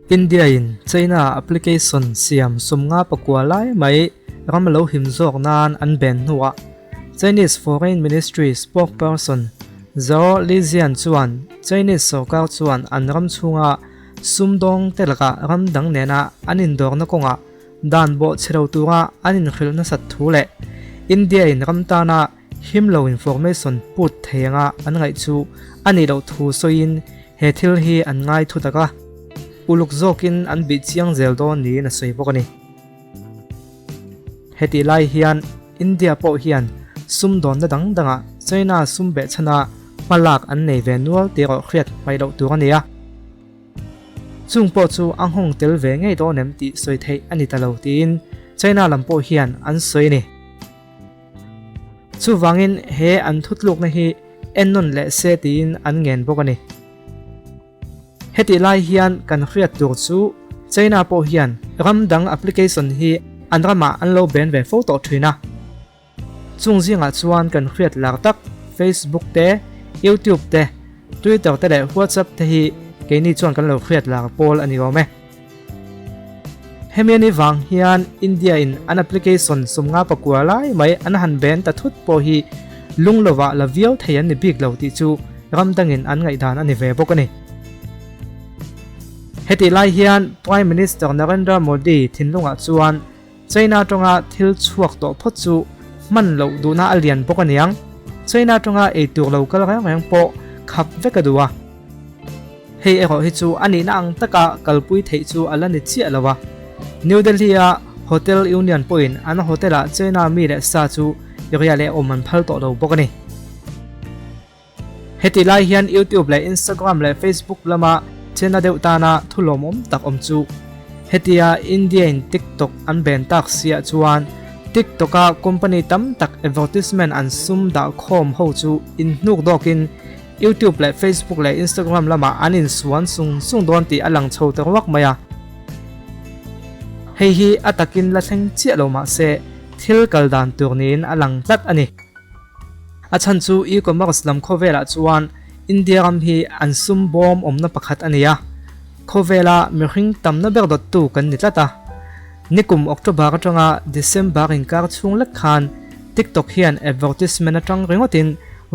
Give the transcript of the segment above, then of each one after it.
India in China application siam 59 lai mai ram lo him zawk nan an ben hnuah Chinese Foreign Ministry spokesperson Zhao Lijian chuan Chinese sorkar chuan an ram chhunga sumdawng te lakah ram dang nena an indawrna kawngah dan bawh chhe lo tura an inhrilh nasat thu leh India in ram tana him lo information put thei anga an ngaih chu a nih loh thu sawiin he thil hi an ngai thu tak a, uluk zawkin an bih chiang zel dawn niin a sawi bawk a ni. Hetih lai hian India pawh hian sumdawnna dang dangah China sum behchhana hma lak an nei ve nual tih erawh hriat hmaih loh tur a ni a. Chung pawh chu a nghawng tel ve ngei dawn em tih sawi theih a ni ta lo tiin China lam pawh hian an sawi a ni. Chuvangin he an thutlukna hi ennawn leh se tiin an ngen bawk a ni. Hetih lai hian kan hriat tur chu China pawh hian ram dang application hi an ramah an lo ben ve fo tawh thin a. Chung zingah chuan kan hriat lar tak Facebook te, YouTube te, Twitter te leh WhatsApp te hi keini chuan kan lo hriat lar pawl a ni awm e. Hemi ani vang hian India in an application 59 lai mai an han ben ta thut pawh hi lung lovah la viau thei an ni bik lo tih chu ram dangin an ngaihdan a ni ve bawk a ni. Hetih lai hian Prime Minister Narendra Modi thinlungah chuan China tawnga thil chhuak tawh phawt chu hman loh duhna a lian bawk aniang. China tawnga eitur lo kal reng reng pawh khap vek a duh a. Hei erawh hi chu a nihna ang taka kalpui theih chu a la ni chiah lo a. New Delhi-a Hotel Union pawhin an hotel-ah China mi leh sa chu riah leh awm an phal tawh lo bawk a ni. Hetih lai hian YouTube leh Instagram leh Facebook lama China deuh tana thu lawmawm tak awm chu hetia India-in TikTok an ben tak siah chuan TikTok-a company tam tak advertisement an sum dah khawm ho chu inhnuk dawkin YouTube leh Facebook leh Instagram lamah an insuan sung sung dawn tih a lang chho ta ruak mai a. Hei hi a takin la thleng chiah lo mah se thil kal dan tur niin a lang tlat a ni. A chhan chu e-commerce lam khawvelah chuan India ram hi an sum bawm awmna pakhat a ni a, khawvela mihring tamna ber dawttu kan ni tlat a. Nikum October atanga December inkar chhung lek khan TikTok hian advertisement atang ringawtin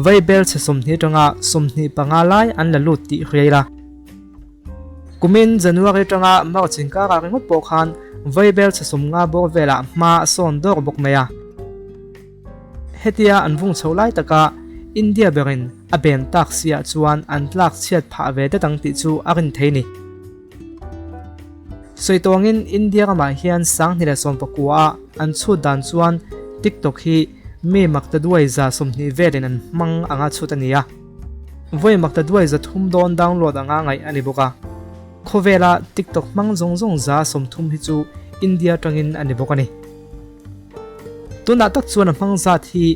vaibel chhe 20 atanga 25 lai an la lut tih hriai la. Kumin January atanga March inkarah ringawt pawh khan vaibel chhe 50 bawr velah hma a sawn dawr bawk mai a. Hetia an vung chho lai taka India berin a ben tak siah chuan an tlak chhiat phah ve det ang tih chu a rin thei ni. Sawi tawngin India ramah hian 2019 a an chhut dan chuan TikTok hi mi maktaduai 20 velin an hmang anga chhut a ni a. Vawi maktaduai 300 dawn download anga ngaih a ni bawk a. Khawvela TikTok hmang zawng zawng 30% hi chu India tangin a ni bawk a ni. Tunah tak chuan a hmang zat hi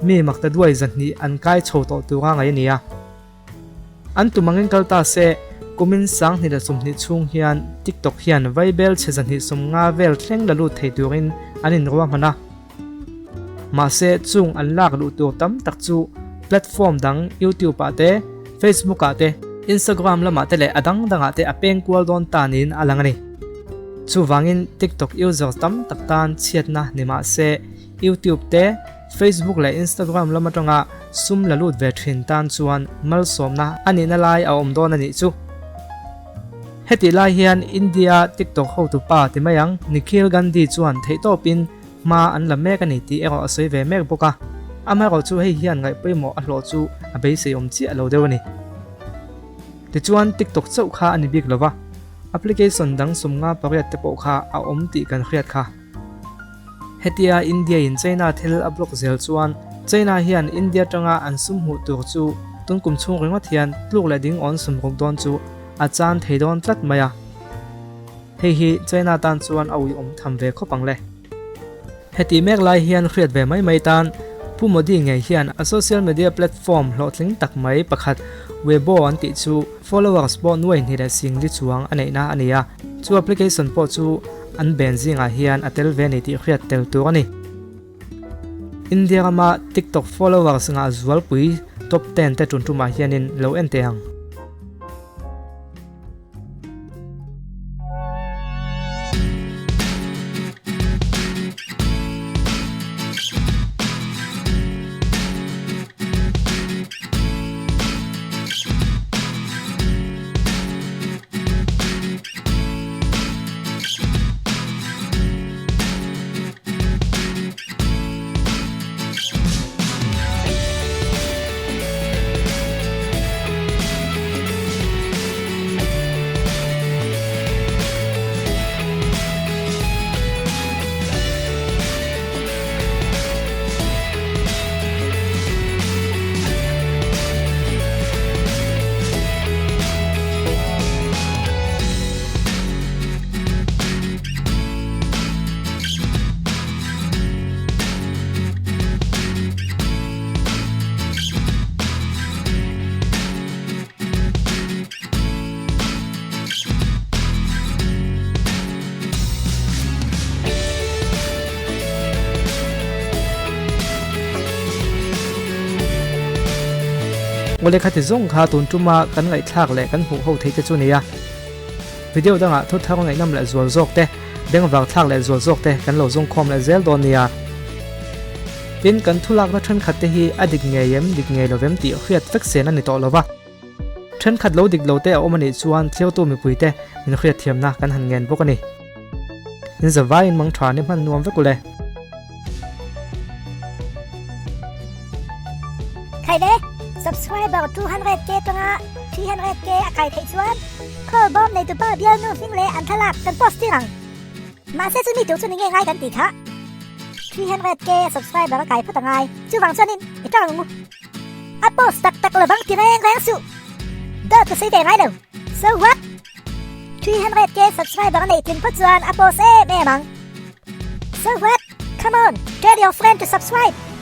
mi maktaduai 200 an kai chho tawh tura ngaih a ni a. An tum angin kal ta se, kumin 2020 chhung hian TikTok hian vaibel chhe 250 vel thleng la lut thei turin an inruahman a. Mahse, chung an lak luh tur tam tak chu platform dang YouTube ah te, Facebook ah te, Instagram lamah te leh a dang dangah te a peng kual dawn ta niin a lang a ni. Chuvangin TikTok users tam tak tan chhiatna ni mah se, YouTube te, Facebook leh Instagram lam atanga sum la lut ve thin tan chuan malsawmna a nihna lai a awm dawn a nih chu. Hetih lai hian India TikTok hotupa ti mai ang Nikhil Gandhi chuan theihtawpin hma an la mek a ni tih erawh a sawi ve mek bawk a. Amaherawh chu hei hian ngaihpawimawh a hlawh chu a beisei awm chiah lo deuh a ni. Tichuan TikTok chauh kha a ni bik lova, application dang 58 te pawh kha a awm tih kan hriat kha. Hetia India in China thil a block zel chuan China hian India tanga an sum hmuh tur chu tun kum chhung ringawt hian tluk leh ding awn sum ruk dawn chu a chan thei dawn tlat mai a. Hei hi China tan chuan a uiawm tham ve khawp ang le. Heti mek lai hian hriat ve mai mai tan Pu Modi ngei hian a social media platform hlawhtling tak mai pakhat Weibo an tih chu followers pawh nuai hnih leh sing li chuang a neihna a ni a. Chu application pawh chu an ben zingah hian a tel ve a ni tih hriat tel tur a ni. India rama TikTok followers ngah zualpui top 10 te tun tumah hianin lo en teh ang. Ngawle khati zawng kha tun tuma kan ngaihthlak leh kan hmuh ho theih te chu nia. Video dangah thu thar ngaihnawm leh zual zawk te, bengvar thlak leh zual zawk te kan lo zawng khawm leh zel dawn nia. Tin, kan thu lakna thenkhat te hi a dik ngei em, dik ngei lovem tih hriat vek sen a ni tawh lova. Thenkhat lo dik lo te a awm a nih chuan thliautu mipui te min hriat thiamna kan han ngen bawk a ni. In zavaiin mang tha ni hman nuam vek ule. Khai le, subscriber 200k tanga 300k a kai theih chuan call bawm neitupa bialnu hming leh an thlalak kan post tir ang. Mahse chumi tur chu ni nge ngai kan tih kha. 300k subscriber a kai phawt a ngai. Chuvang chuanin i tang ang u. A post tak tak lovang ti reng reng suh. Dawt ka sawi ve ngai lo. So what? 300k subscriber a neih tlin phawt chuan a post em em ang. So what? Come on, tell your friend to subscribe!